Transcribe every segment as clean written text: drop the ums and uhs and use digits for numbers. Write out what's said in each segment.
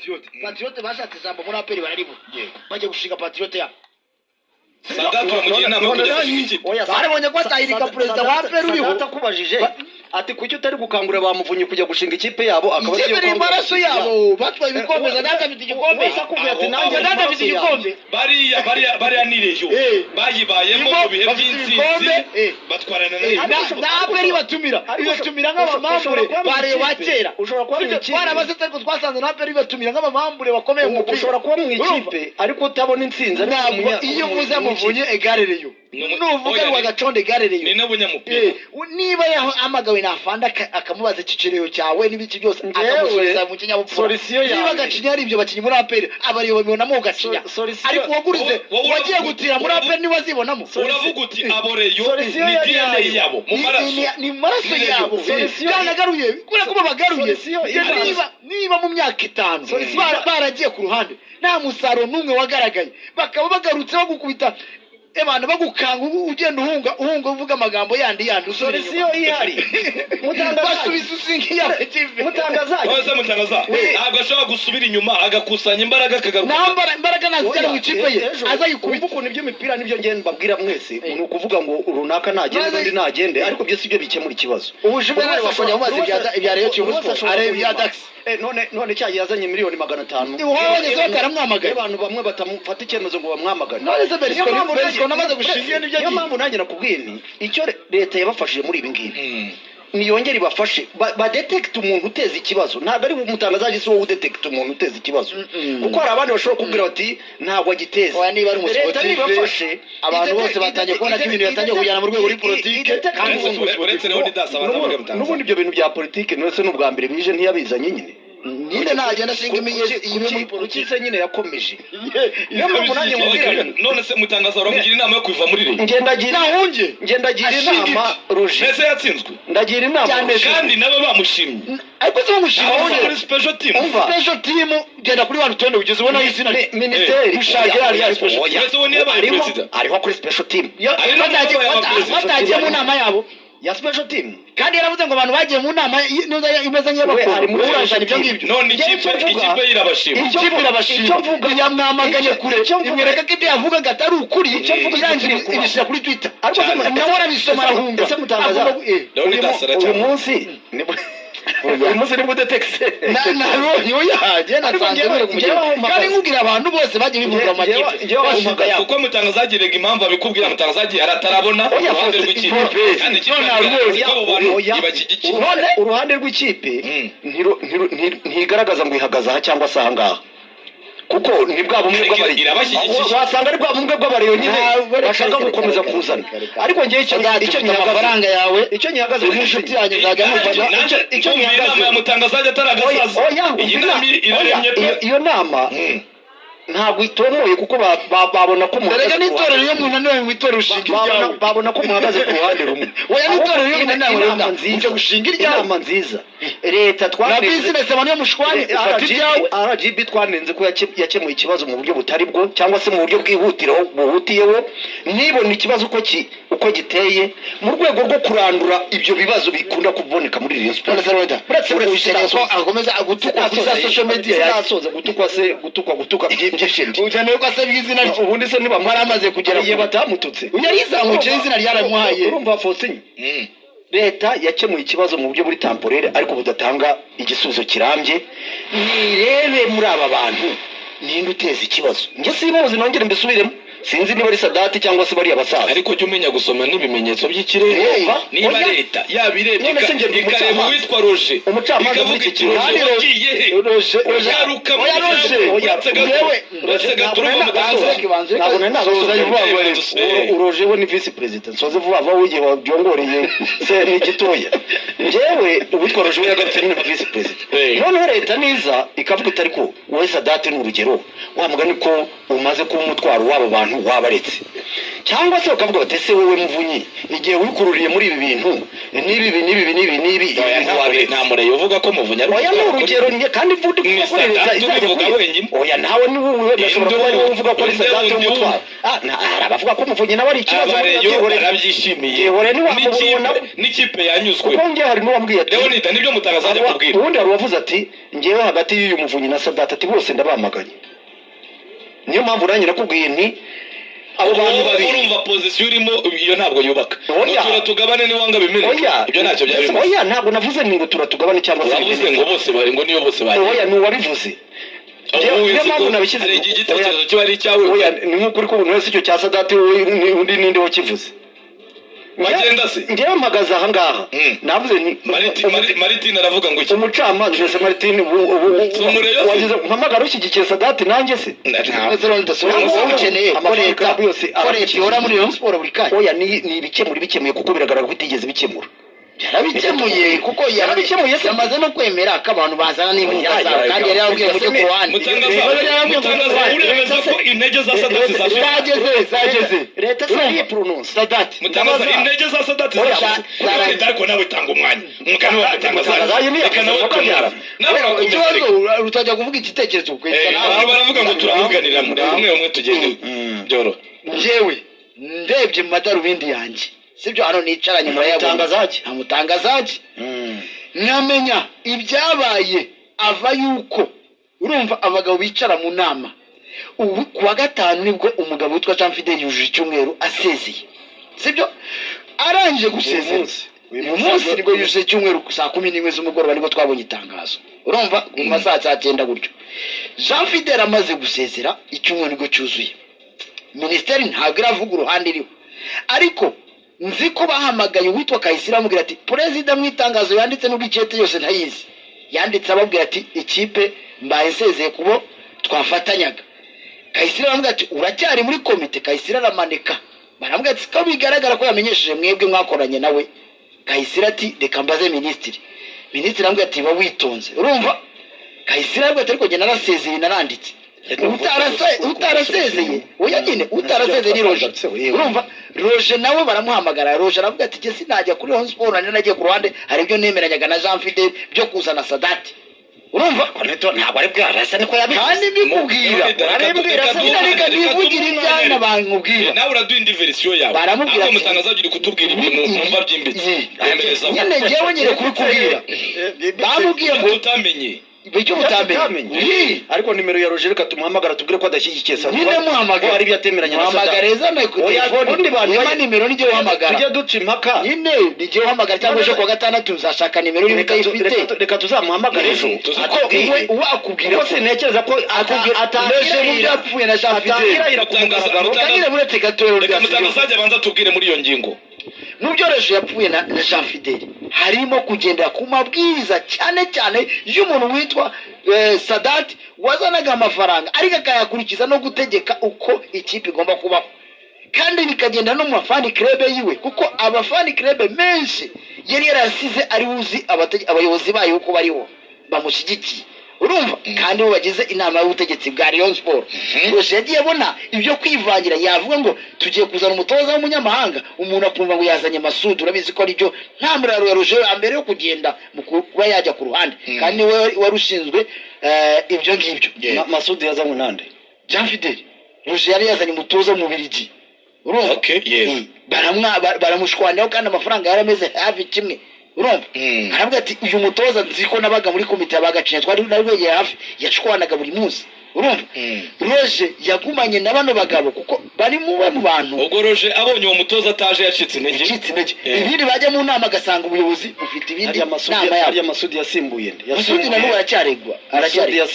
Patriote. Patriote bashatse ijambo muri APR bararibura, bajya gushinga Patriote yabo. Sadati uramugira inama yo kujya gushinga ikipe? Oya, Barabonye ko atahirika perezida wa APR uriho. Sadati akubajije ati: "Kuki utari gukangurira ba Muvunyi kujya gushinga ikipe yabo?" Akaba Ikipe ariyo ni kangurira amaraso ikipe yabo, batwaye ibikombe. Sadati afite igikombe. Wese akubwira ati: "Nanjye Sadati afite igikombe." Bariya ni Rayon. Bayibayemo mu bihe Bafite by'intsinzi, ibikombe. batwarana na Na Rayon. na APR batumira, ibatumira nk'abamambure Ushobora kuba mu ba Rayon ba ikipe. kera. Ushobora kuba mu ikipe. Twarabasetse, ariko twasanze na APR batumira nk'abamambure bakomeye mu mupira. Ushobora kuba mu Urumva? ikipe ariko utabona intsinzi, ariko Ntabwo iyo uvuze Muvunyi égale Rayon, nuvuga Rwagacondo égale Ni Rayon. n'abanyamupira. Niba yahamagawe na afande akamubaza icyiciro cyawe n'ibiki byose, Njyewe, akamusubiza mu kinyabupfura. solution Niba yanjye- Gacinya ari ibyo bakinnyi muri APR, abariyo babibonamo Gacinya. Solution- Ariko uwagurize, Wowe uwagiye uravuga gutira muri APR niwe azibonamo. Uravuga uti abo Rayon Solution ni ya DNA nyayo. yabo mu maraso. Ni mu maraso Ni Rayon. yabo. Byanagaruye kubera ko babagaruye. Solution Niba mu myaka 5 Solution baragiye ku ruhande, nta musaruro n'umwe wagaragaye, bakaba bagarutse bagukubita abantu, bagukanga, ugenda uhunga uhunga, uvuga amagambo yandi yandi, usubira Solution inyuma. ihari, Mutangazaji. Basubiza usinga iya kipe. Mutangazaji. None se Mutangaza ntabwo ashobora gusubira inyuma agakusanya imbaraga, akagaruka? Nta imbaraga nazijyana mu ikipe ye, Ejo, azayikubita. wumva ukuntu iby'imipira nibyo ngenda mbabwira mwese, ni ukuvuga ngo runaka nagende, undi nagende, ariko byose ibyo bikemura ikibazo. Ubu Juvenal Buri wese wakongera ashobora- mubaza ibya Rayon Kiyovu buri wese Sport, ashobora areba ibya guhimba. Dax. None cyagiye yazanye miliyoni 500. Wabonye se bataramwamagaye? Iyo abantu bamwe batamufata icyemezo ngo bamwamagane. None se Niyo mpamvu Berlusconi amaze gushinga iyo nibyo niyo agiye. mpamvu nanjye nakubwiye nti icyo leta yabafashije muri ibi ngibi, niyongere ibafashe badetekite umuntu uteza ikibazo. Ntabwo ari umutangazaji, si wowe udetekita umuntu uteza ikibazo, kuko hari abandi bashobora kubwira bati: "Ntabwo agiteza." Oya, niba ari Leta umusiporutife, nibafashe abantu bose batangiye kubona ko ibintu yatangiye kujyana mu rwego ruri politike, kandi Uretse Leonidas abanza avuga Mutangaza. N'ubundi ibyo bintu bya politike, none se ni ubwa mbere bije? Ntiyabizanye nyine? Nyine nagenda ashinga imigezi ibe muri Kuki politiki. se nyine yakomeje? Niyo mpamvu nanjye mubwira nti None se Mutangaza uramugira inama yo kuva muri Rayon? Ngendagira Nahunge. Ngendagira Ashinga inama Roger. Mbese yatsinzwe? Ndagira inama Cyane. Roger. Kandi nabo bamushimye. Ariko se bamushima? Abo Wongere. muri special team. Umva. Special team, genda kuri wa rutonde ugeze ubona izina rye. Minisiteri Mushagira hariya special Oya. Mbese we ntiyabaye perezida? Ariho kuri special team. Ari no mu babaye abaperezida. Batagiye mu nama yabo Ya special team. Kandi yaravuze ngo abantu bagiye mu nama imeze We nk'iy'abakuru. ari muri Urashana special ibyo team. ngibyo. None Njyewe ikipe icyo mvuga- ikipe ye irabashima. Icyo Ikipe irabashima. Icyo mvuga- Yamwamaganye kure, icyo mvuga- imwereka ko ibyo yavugaga atari ukuri. Icyo mvuga Irangije gikwiye kubaho. ibishyira kuri Twitter. Ariko se Nawe arabisoma, arahunga. Ese Mutangaza, Leonidas aracyari. Uyu munsi nibwo udetekise. Nabonye, oya, njye nasanze Ariko bari kumugera. njyewe aho mpagaze- Kandi nkubwira, abantu bose bagiye bivugira mu makipe Njyewe aho bashinga mpagaze- yabo. Kuko Mutangaza yagiraga impamvu abikubwira, Mutangaza agiye aratarabona Oya, uruhande Faustin, rw'ikipe, Faustin. kandi ikipe None yagaragaza rwose- ko abo bantu Oya. ibashyigikiye. Uruhande rw'ikipe ntigaragaza ngo ihagaze aha cyangwa se aha ngaha, kuko ni bwa bumwe Ariko bw'abariyo. irabashyigikiye. Wasanga ari bwa bumwe bw'abariyo nyine Ntabwo, reka, bashaka reka, gukomeza reka, kuzana. reka, reka. Ariko ngewe icyo Sadati, icyo ufite amafaranga yawe, icyo nyihagaze uri inshuti yanjye, nzajya mufata. Nanjye icyo ndumva nyihagaze- inama ya Mutangaza ajya atari agasaza. Oya, Iyi umva nama iraremye oya, pe. iyo nama ntabwo itomoye, kuko babona ko Erega muhagaze ku n'itorero, ruhande iyo munaniwe mu itorero ushinga iryawe. Babona ko muhagaze ku ruhande rumwe. Oya, n'itorero iyo munaniwe Inama runda, nziza ujya gushinga iryawe. Inama nziza, leta Na twanenze business, abantu iyo mushwanye ufata iryawe. RGB twanenze ko yakemuye ikibazo mu buryo butari bwo, cyangwa se mu buryo bwihutiraho buhutiyeho, nibona ikibazo uko giteye, mu rwego rwo kurandura ibyo bibazo bikunda kuboneka muri Rayon Sports. None se Rwenda, Uretse ukeneye ko akomeza gutukwa kuri za social media yawe? Sinasoza. Gutukwa se, gutukwa, gutuka byishindi. Ukeneye ko asabwa izina rye? Ubundi se niba Yari amaze kugera igihe kure. batamututse. Yarizamukiye, izina ryaramuhaye. Urumva Faustin, leta yakemuye ikibazo mu buryo buri temporaire ariko budatanga igisubizo kirambye. Nirebe muri aba bantu ninde uteza ikibazo. Njye simuzi, nongere mbisubiremo, sinzi niba ari Sadati cyangwa se bariya basaza. Ariko jya umenya gusoma n'ibimenyetso by'ikirere. Urumva? Niba Oya. leta yabirebye None se njye ndi ikareba umucamanza. uwitwa Roger, Umucamanza ikavuga muri iki iti: kintu. "Roger wagiye he?" Roger Garuka mu Oya, Roger. gihugu. Oya, Uretse gato, Yewe, uretse gato, urumva Ntabwo Mutangaza. Ntabwo nari Soza nagasoza. vuba vuba rero. Uroje we ni visi perezida, nsoze vuba vuba w'igihe wabyongoreye se ni gitoya. Njyewe uwitwa Roje we yagarutse nyine nka visi perezida. Noneho leta niza ikavuga iti: "Ariko wowe Sadate, ni urugero, wa mugani ko umaze kuba umutwaro w'abo bantu, wabaretse." Cyangwa se bakavuga bati: "Ese wowe Muvunyi, igihe wikururiye muri ibi bintu n'ibi ibi n'ibi n'ibi n'ibi, Oya, ibintu wabiretse?" Nta mureyo uvuga ko Muvunyi ari Oya, ni urugero njye kandi mvuga Ni ko leta Sadati izajya ubivuga wenyine. Oya, nawe ni wowe, gashobora kuba ari wowe uvuga ko ari Undi Sadati wundi w'umutwaro. Hari abavuga ko Muvunyi nawe ari ikibazo. Abareyo Byihorere. barabyishimiye. Byihorere, ntiwamubona. N'ikipe yanyuzwe. Kuko njye hari n'uwambwiye ati Leonida, nibyo Mutangaza ajya kubwira. Ubundi hari uwavuze ati: "Ngewe hagati y'uyu Muvunyi na Sadati," ati, "bose ndabamaganye." Niyo mpamvu nanjye nakubwiye nti abo bantu Wowe babiri urumva position urimo, iyo ntabwo yubaka. Oya. Ngo turatugabane niwanga bimeneke. Oya. Ibyo ntacyo byaba bimaze. Oya, ntabwo navuze ni ngo turatugabane cyangwa se Uravuze bimeneke. ngo bose bari, ngo niyo bose bagiye. Oya, ni uwabivuze. Wowe Niyo uzi mpamvu ko nabishyize hari igihe igitekerezo kiba ari icyawe. Oya, ni nk'ukuri ko umuntu wese icyo cya Sadati, wowe undi ninde wakivuze? Bagenda se? Ngewe mpagaze aha ngaha, navuze ni Maritini aravuga ngo iki? Umucamanza ese Maritini Si umureyo se? wagize mpamagara ushyigikiye Sadati nanjye se? Ndetse Leonidas, wowe ukeneye ko Amafaranga leta yose ko leta arabikemura. ihora muri Rayon Sport buri kanya. Oya, ni ibikemura, ibikemuye, kuko biragaragara ko itigeze bikemura. Yarabikemuye kuko Yarabikemuye se? yamaze no kwemera ko abantu bazana n'inkunga Oya, zabo oya, kandi oya. yari yarabwiye mujye ku ruhande. Mutangaza, Yari yarabwiye ngo mujye ku Mutangaza, ruhande. uremeza ko intege za Sadati zashize? Zageze, zageze. Leta se Urumva? yipronounce? Sadati. Mutangaza, intege za Sadati Oya, zashize kuri leta, ariko nawe tanga umwanya, umugani wa Mutangaza. Mutangaza ni Reka nawe akabyara. tumwumve. Nawe urakomeza. Ikibazo Reka. utajya kuvuga igitekerezo ukahita Abantu baravuga ngo turavuganira muri umwe umwe, tugende byoroha. Njyewe ndebye mu madarubindi yanjye, sibyo, hano nicaranye murayabona. Mutangazaji. Nta mutangazaji nkamenya ibyabaye ava yuko urumva abagabo bicara mu nama. Ubu ku wa gatanu nibwo umugabo witwa Jean Fidel yujuje icyumweru asezeye, sibyo, arangije gusezera. Munsi. Uyu Uyu munsi munsi nibwo yujuje icyumweru, saa 11 z'umugoroba nibwo twabonye itangazo, urumva, mu masaha saa 9 gutyo. Jean Fidel amaze gusezera, icyumweru nibwo cyuzuye. Minisiteri ntabwo iravuga uruhande iriho, ariko nzi ko bahamagaye uwitwa Kayisire, amubwira ati perezida mu itangazo yanditse, nubwo ikete yose ntayizi, yanditse ababwira ati: "Ikipe mbaye nsezeye kubo twafatanyaga." Kayisire aramubwira ati: "Uracyari muri komite?" Kayisire aramanika. Baramubwira ati: "Ko bigaragara ko yamenyesheje mwebwe mwakoranye nawe?" Kayisire ati: "Reka mbaze minisitiri." Minisitiri aramubwira ati: "Ba witonze." Urumva, Kayisire aramubwira ati: "Ariko njye narasezeye, naranditse." Utarasezeye, oya nyine, utarasezeye ni Roje. Urumva, Roje nawe baramuhamagara. Roje aravuga ati: "Jye sinajya kuri Rayon Sport, nari nagiye ku ruhande, hari ibyo nemeranyaga na Jean Fidel byo kuzana Sadati." Urumva? Ntabwo ari bwarasa, niko yabivuze. Kandi mbikubwira, Urabimbwira se? reka nivugire ibyana bankubwira. Nawe uraduha indi version yawe. Baramubwira Ahubwo ati- Mutangaza uri kutubwira ibintu numva byimbitse. Remerezaho. Nyine njyewe nyine kubikubwira, bamubwiye ngo Tutamenye. icyo mutamenye. Ii. Ariko nimero ya Roger, reka tumuhamagara tubwire ko adashyigikiye Sadati, Nyine muhamagara. ko hari ibyo atemeranya na Muhamagara, ezana ku Oya, telefone. ubundi bantu Wema nimero nijye uhamagara. Tujye duca impaka. Nyine nijye uhamagara, cyangwa ejo kuwa gatandatu nzashaka nimero niba utayifite. Reka tuzamuhamagare ejo. Kuko Atubwire. we akubwira Kuko ko sintekereza ko Roger mu byo yapfuye na Jean Fidel. atahirahira ku mugaragaro. Nyine buretse gatoya. Reka Mutangaza abanza tubwire muri iyo ngingo. Mu byo Roger yapfuye na Jean Fidel harimo kugendera ku mabwiriza, cyane cyane y'umuntu witwa Sadati wazanaga amafaranga ariko akayakurikiza no gutegeka uko ikipe igomba kubaho, kandi bikagenda no mu ma fan club yiwe, kuko aba fan club menshi yari yarasize ari uzi abayobozi bayo uko bariho bamushyigikiye, urumva, kandi bo bagize inama y'ubutegetsi bwa Rayon Sport. Roger yagiye abona ibyo kwivangira, yavuga ngo tugiye kuzana umutoza w'umunyamahanga, umuntu akumva ngo yazanye Masudi. Urabizi ko aribyo nta muraro ya Roger ya mbere yo kugenda mu kuba yajya ku ruhande, kandi niwe wari ushinzwe ibyo ngibyo. Masudi yazanywe nande? Jean Fidel. Roger yari yazanye umutoza w'Umubirigi, urumva? Okay, yes. Baramushwaniraho kandi amafaranga yari ameze hafi kimwe, urumva? Aravuga ati: "Uyu mutoza nzi ko nabaga muri komite yabagacinya, twari narwegeye hafi, yashwanaga buri munsi." Urumva, Roger yagumanye na bano bagabo kuko bari mu bantu. Ubwo Roger abonye uwo mutoza ataje, yacitse intege. Yacitse intege. Eh. Ibindi bajya mu nama agasanga ubuyobozi bufite ibindi Hariya Masudi, nama yabo. hariya Masudi yasimbuye nde? Masudi na n'ubu aracyaregwa. Masudi Aracyaregwa.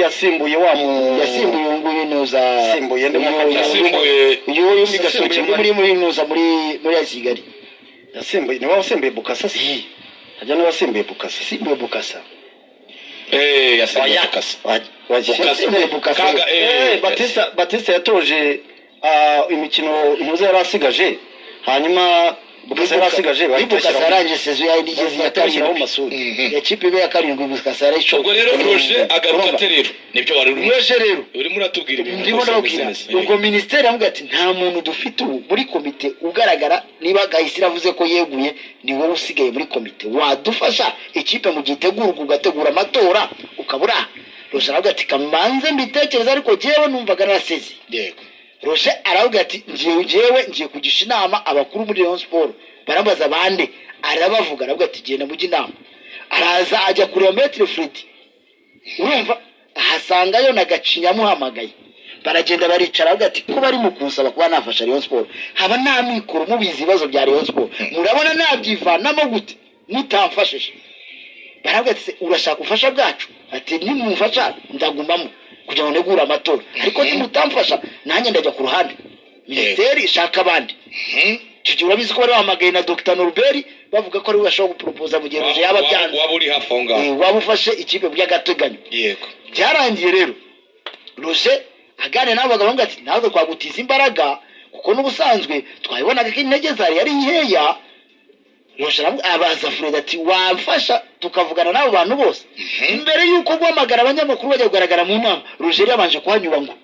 yasimbuye wa mu Yasimbuye uyu nguyu nuza. Yasimbuye nde? Yasimbuye Uyu uyu muri Gasogi, muri nuza muri ya Kigali. Yasimbuye, niwe wasimbuye Bukasa se? Hajya niwe wasimbuye Bukasa? Yasimbuye Bukasa. Yasimbuye Bukasa. Bukasa. Yasimbuye Bukasa. Kaga, Batista yatoje imikino impuza yari asigaje, hanyuma Bukasa yari asigaje, bahita Bukasa bashyiraho- yarangije saison yayo nigeze iya bahita bashyiraho karindwi. Masudi. Ikipe ibe ya karindwi, Bukasa yarayishoboye. Ubwo rero Roger agaruka ate rero? Nibyo wari urimo, Roger rero, urimo uratubwira ibintu ndimo rwose ndababwira. bimeze neza. Ubwo minisiteri yamubwira ati: "Nta muntu dufite ubu muri komite ugaragara. Niba Gahisi avuze ko yeguye, ni wowe usigaye muri komite, wadufasha ikipe mu gihe itegurwa, ugategura amatora, ukaba uri aha." Roger aravuga ati: "Kamanze mbitekereza, ariko jyewe numvaga naraseze." Roger aravuga ati: "Ngiye, ngiye kugisha inama abakuru muri Rayon Sport." Barabaza: "Bande?" Arabavuga. Aravuga ati: "Genda mujye inama." Araza ajya kureba Maître Freddy, urumva, ahasangayo na Gacinya amuhamagaye. Baragenda baricara. Aravuga ati: "Ko bari mu kunsaba kuba nafasha Rayon Sport, haba nta mikoro, mubizi ibibazo bya Rayon Sport, murabona nabyivanamo gute mutamfashije?" Baravuga ati: "Se, urashaka ubufasha bwacu?" Ati: "Nimumfasha ndagumamo kugira ngo ntegure amatora, ariko nimutamfasha nanjye ndajya ku ruhande, minisiteri ishaka abandi." Icyo gihe urabizi ko bari bahamagaye na Dr Norbert, bavuga ko ariwe bashobora guporopoza mu gihe Roger yaba byanze. Waba uri hafi aho ngaho. Waba ufashe ikipe by'agateganyo. Byarangiye rero Roger aganira n'abo bagabo, bavuga ati: "Natwe twagutiza imbaraga, kuko n'ubusanzwe twabibonaga ko intege zari ari nkeya." Roger abaza Fred ati: "Wamfasha tukavugana n'abo bantu bose?" Mbere y'uko guhamagara abanyamakuru bajya kugaragara mu nama, Roger yabanje kuhanyura ngo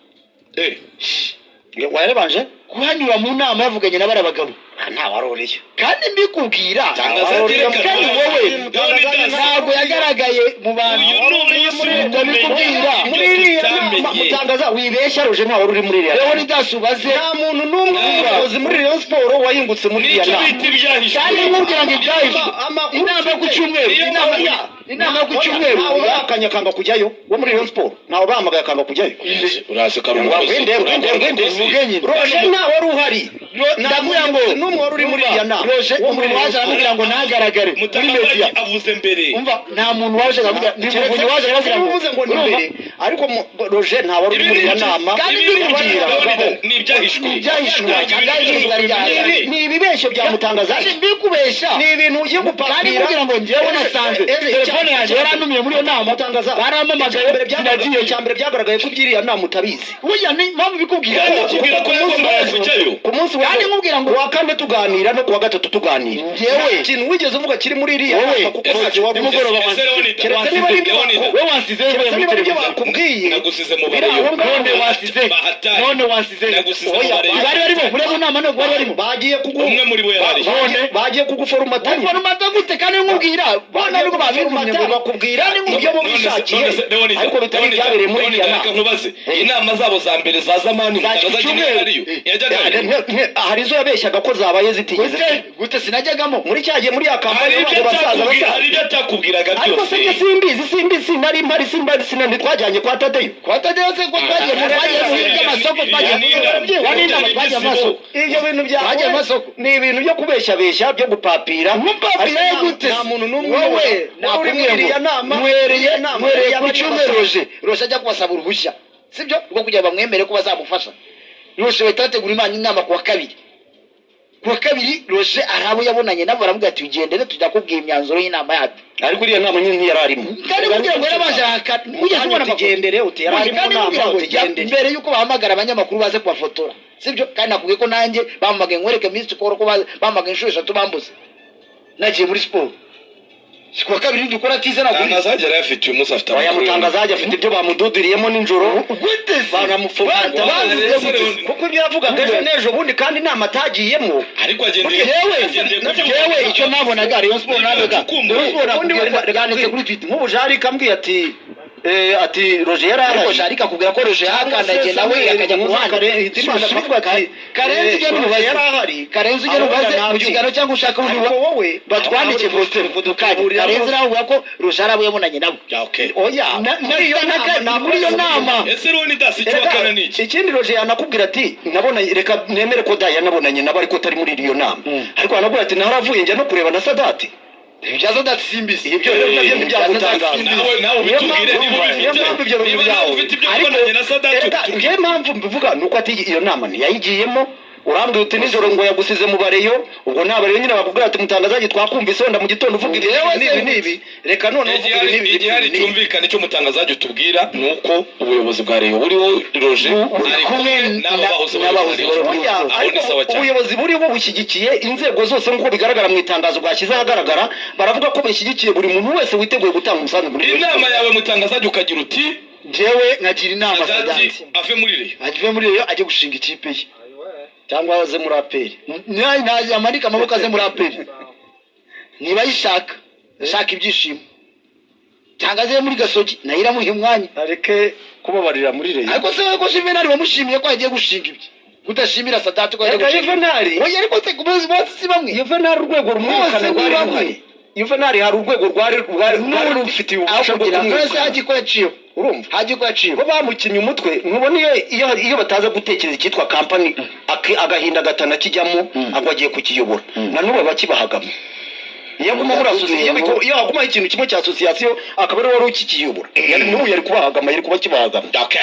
Wayarebanje? Kuhanyura mu nama yavuganye na bariya bagabo. Nta wari uriyo. Kandi mbikubwira, Tangaza reka. kandi wowe Leonidas. ntabwo yagaragaye mu bantu. Uyu ni umunsi wo Ndabikubwira. kumenya Muri ibyo iriya nama, tutamenye. Mutangaza, wibeshya. Roger nta wari uri muri iriya nama. Leonidas, ubaze. Nta muntu n'umwe w'umuyobozi muri Rayon Sport wahingutse muri iriya Nicyo nama. bita ibyahishwe. Kandi nkubwira ngo ibyahishwe, Amakuru inama yo ku cyumweru, Niyo inama mpamvu- inama yo ku cyumweru. Ntawe bahakanye akanga kujyayo wo muri Rayon Sport, ntawe bahamagaye akanga kujyayo. Urazi ko ari umukozi. Ngwende, ngwende, ngwende. Uvuge nyine. Roger ntawe wari uhari. Nta Ndabwira ngo muyobozi n'umwe wari uri muri iriya nama Roger, wo muri umuntu waje aramubwira ngo ntagaragare muri Mutangazaji media. avuze mbere. Umva, nta muntu waje aramubwira, ni Muvunyi waje arababwira ngo uvuze ngo ni urumva? mbere, ariko Roger nta wari uri muri iriya nama. Kandi Ibi ni mbikubwira. ni ibyahishwe. Ibyahishwe, ibyahishwe byari. Ni ibibeshyo bya Mutangazaji. Mbikubesha. Ni ibintu ugiye gupapira. Kandi nkubwira ngo njyewe nasanze telefone yanjye yarantumiye muri iyo nama. Mutangaza, barampamagaye, sinagiye. icya mbere byagaragaye ko iby'iriya nama utabizi. Burya ni mpamvu bikubwira. Kandi nkubwira ko yagombaga kujyayo. Ku munsi wa Kandi nkubwira ngo- wa kane tuganira no ku wa gatatu tuganira, Njyewe- nta kintu wigeze uvuga kiri muri iriya Wowe, nama, kuko ntacyo wari uzi. nimugoroba Ese Leonidas, Keretse niba ari ibyo Leonidas, wowe wansize keretse mvuye muri niba ari ibyo televiziyo. bakubwiye. Nagusize mu Biri aho bareyo. ngaho. None wansize. Bahatari. None wansize. Nagusize mu Oya, bareyo. Bari barimo muri mu nama, ntabwo bari barimo. Bagiye kugu Umwe muri bo yarari. None? Bagiye kuguforomata. Foromata gute kandi nkubwira bona nubwo babitumye ngo bakubwira ibyo bo bishakiye, Leonidas, ariko bitari Leonidas, ibyabereye muri iriya Leonidas, reka nama. nkubaze, inama zabo za mbere za zamani, Za Mutangazaji cyumweru. ntiyariyo yajyagayo? Hari izo yabeshyaga ko zabaye zitigeze. Gute gute sinajyagamo? Muri cya gihe, muri ya Hari kampani ibyo y'abo basaza atakubwira, basaza. hari ibyo atakubwiraga Ariko byose. se njye simbizi, simbizi, sinari mpari, simbizi, sinari, twajyanye kwa Tadeyo. Kwa Tadeyo se ko twagiye mu twagiye mu by'amasoko, twagiye ya n'inama, twagiye mu masoko. Ibyo bintu bya Twagiye mu masoko. ni ibintu byo kubeshyabeshya, byo gupapira. Mupapira Ariko gute? nta muntu n'umwe Wowe wari uri muri nakubwiye iriya ngo nama. mwereye Inama mwereye ku y'abari cyumweru. basaza. Roger ajya kubasaba uruhushya, sibyo, rwo kugira ngo bamwemere ko bazamufasha. Roger bahita bategura inama ku wa kabiri. Ku wa kabiri Roger hari abo yabonanye nabo, baravuga ati: "Ugendere, tujya kubwira imyanzuro y'inama yacu." Ariko iriya nama nyine ntiyari arimo. Kandi kugira ngo yarabanje ahakana, ugeze ubona amakuru. Tugendere, uti yari ari mu Kandi nama, kugira ngo utugendere. Mbere y'uko bahamagara abanyamakuru baze kubafotora, sibyo? Kandi nakubwiye ko nanjye bampamagaye, nkwereke missed call, ko bampamagaye inshuro eshatu bambuze nagiye muri siporo. Si kuwa kabiri dukora tize ntabwo Tangazaji arayafite uyu munsi, afite Oya, amakuru. Mutangazaji afite ibyo bamududuriyemo nijoro. Gute se? Banamufomata. Bavuze gute? Kuko ibyo yavugaga ejo n'ejo bundi, kandi inama atagiyemo. Ariko agendeye Yewe, agendeye ku byo yewe, icyo nabonaga Rayon Sport nabonaga Ucukumbuye. Rayon Sport Ubundi nakubwiye wenda- ko yanditse kuri Twitter. Nk'ubu Jarike ambwiye ati ati Roger yari Ariko ahari. Jarike akubwira ko Roger yahakandagiye nawe akajya ku ruhande. Akavuga ati Karenzi ugenda Roger umubaze. yari ahari. Karenzi ugenda umubaze mu kiganiro cyangwa ushaka undi Ariko wowe batwandike, Faustin Mudukanye. Karenzi nawe avuga ko Roger ari abo yabonanye nabo. Ya, okay. Oya, muri iyo nama Muri iyo nama. Ese Leonidas, icyo Erega, wakana ni iki? ikindi Roger yanakubwira ati nabonanye, reka nemere ko da yanabonanye nabo, ariko atari muri iyo nama. Ariko yanakubwira ati naravuye njya no kureba na Sadati. Ibya Sadati simbizi. Ibyo rero nabyo ntibyagutangaza. Nawe ubitubwire niba Niyo ubifite. mpamvu ibyo bintu Niba nawe byawe ufite ibyo Ariko, kubonanye na Sadati, erega, ubitubwire. njyewe impamvu mbivuga ni uko ati iyo nama ntiyayigiyemo. Urambwira uti nijoro ngo yagusize mu bareyo. Ubwo nta bareyo nyine bakubwira ati: "Mutangazaji, twakumvise wenda mu gitondo uvuga ibi Yewe n'ibi se n'ibi, reka noneho uvuga ibi n'ibi Igihari n'ibi." cyumvikane cyo mutangazaji utubwira ni uko ubuyobozi bwa Rayon buriho Roger Buri ari kumwe n'abo bahoze n'abahoze bayoboye Rayon. bayoboye. Oya, Aho ariko ni sawa cyane. ubuyobozi buriho bushyigikiye inzego zose nk'uko bigaragara mu itangazo bwashyize ahagaragara. Baravuga ko bashyigikiye buri muntu wese witeguye gutanga umusanzu muri Rayon. Inama yawe, mutangazaji, ukagira uti: Njyewe nkagira inama Sadati Sadati ave muri Rayon. Ave muri Rayon, ajye gushinga ikipe ye. Cyangwa aze muri APR. Ntaje amanike amaboko aze muri APR niba ayishaka, ashaka ibyishimo, cyangwa aze muri Gasogi, nayo iramuha umwanya. Areke kubabarira muri Rayon. Ariko se ko Juvenal wamushimiye ko yagiye gushinga ibye, kudashimira Sadati ko yagiye Reka gushinga? Juvenal Oya, ariko se bose si bamwe? Juvenal urwego rumwirukana Bose ni rwari bamwe. ruhari. Juvenal hari urwego rwari rufitiye ububasha Aho bwo kugira ngo ese kumwirukana. Haji ko yaciyeho? Urumva? Haji ko yaciyeho? Bo bamukinnye umutwe. Ntubona iyo bataza gutekereza icyitwa kampani, agahinda gatana kijyamo ngo agiye kukiyobora, na n'ubu bakibahagamo. Iyo aguma muri association, iyo hagumaho ikintu kimwe cya association akaba ari wari ukikiyobora, n'ubu yari kubahagama, yari kuba kibahagama. Okay.